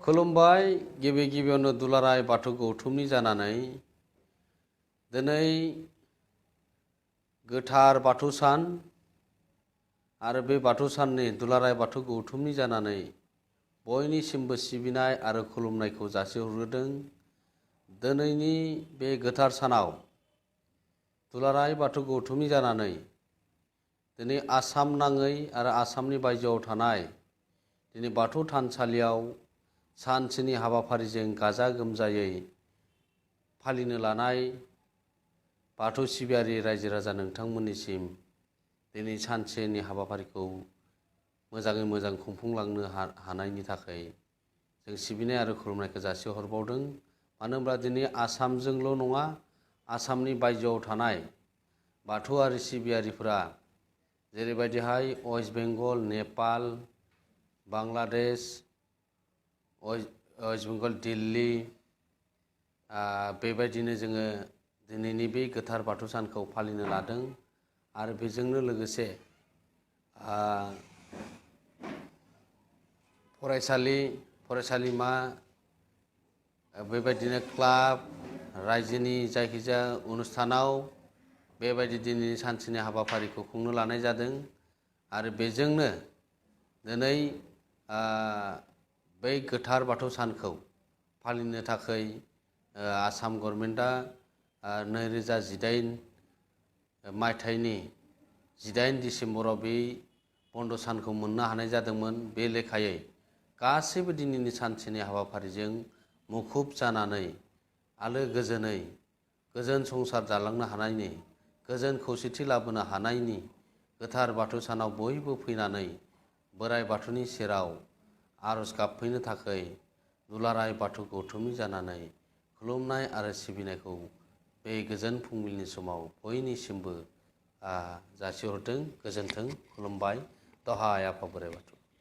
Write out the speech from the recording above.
खुलुमबाय गिबि गिबियावनो दुलाराय बाथौ गौथुमनि जानानै दिनै गोथार बाथौ सान आरो बे बाथौ साननि दुलाराय बाथौ गौथुमनि जानानै बयनिसिमबो सिबिनाय आरो खुलुमनायखौ जासिहरग्रोदों। दिनैनि बे गोथार सानाव दुलाराय बाथौ गौथुमनि जानानै दिनै आसाम नाङै आरो आसामनि बायजोआव थानाय दिनै बाथौ थानसालियाव सानसेनि हाबाफारिजों गाजा गोमजायै फालिनो लानाय बाथौ सिबियारि रायजो राजा नोंथांमोननिसिम दिनै सानसेनि हाबाफारिखौ मोजाङै मोजां खुंफुंलांनो हानायनि थाखाय जों सिबिनाय आरो खुलुमनायखौ जासिहरबावदों। मानो होनब्ला दिनै आसामजोंल' नङा, आसामनि बायजोआव थानाय बाथौआरि सिबियारिफोरा जेरैबायदिहाय वेस्ट बेंगल, नेपाल, बांलादेश, वेस्ट बेंगल, दिल्ली, बेबायदिनो जोङो दिनैनि बे गोथार बाथौ सानखौ फालिनो लादों। आरो बेजोंनो लोगोसे फरायसालिमा, बेबायदिनो क्लाब, रायजोनि जायखिजाया अनुष्ठानाव बेबायदि दिनैनि सानसेनि हाबाफारिखौ खुंनो लानाय जादों। आरो बेजोंनो दिनै बै गोथार बाथौ सानखौ फालिनो थाखाय आसाम गभर्नमेन्टआ 2018 मायथाइनि 18 डिसेम्बराव बे बन्द' सानखौ मोननो हानाय जादोंमोन। बे लेखायै गासैबो दिनैनि सानसेनि हाबाफारिजों मुखुब जानानै आलो गोजोनै गोजोन संसार जालांनो हानायनि, गोजोन खौसेथि लाबोनो हानायनि गोथार बाथौ सानाव बयबो फैनानै बोराइ बाथौनि सेराव आर'ज गाबफैनो थाखाय दुलाराय बाथौ गौथुमनि जानानै खुलुमनाय आरो सिबिनायखौ बे गोजोन फुंबिलिनि समाव बयनिसिमबो जासिहरदों। गोजोन्थों, खुलुमबाय। दहाय आफा बोराइ बाथौ।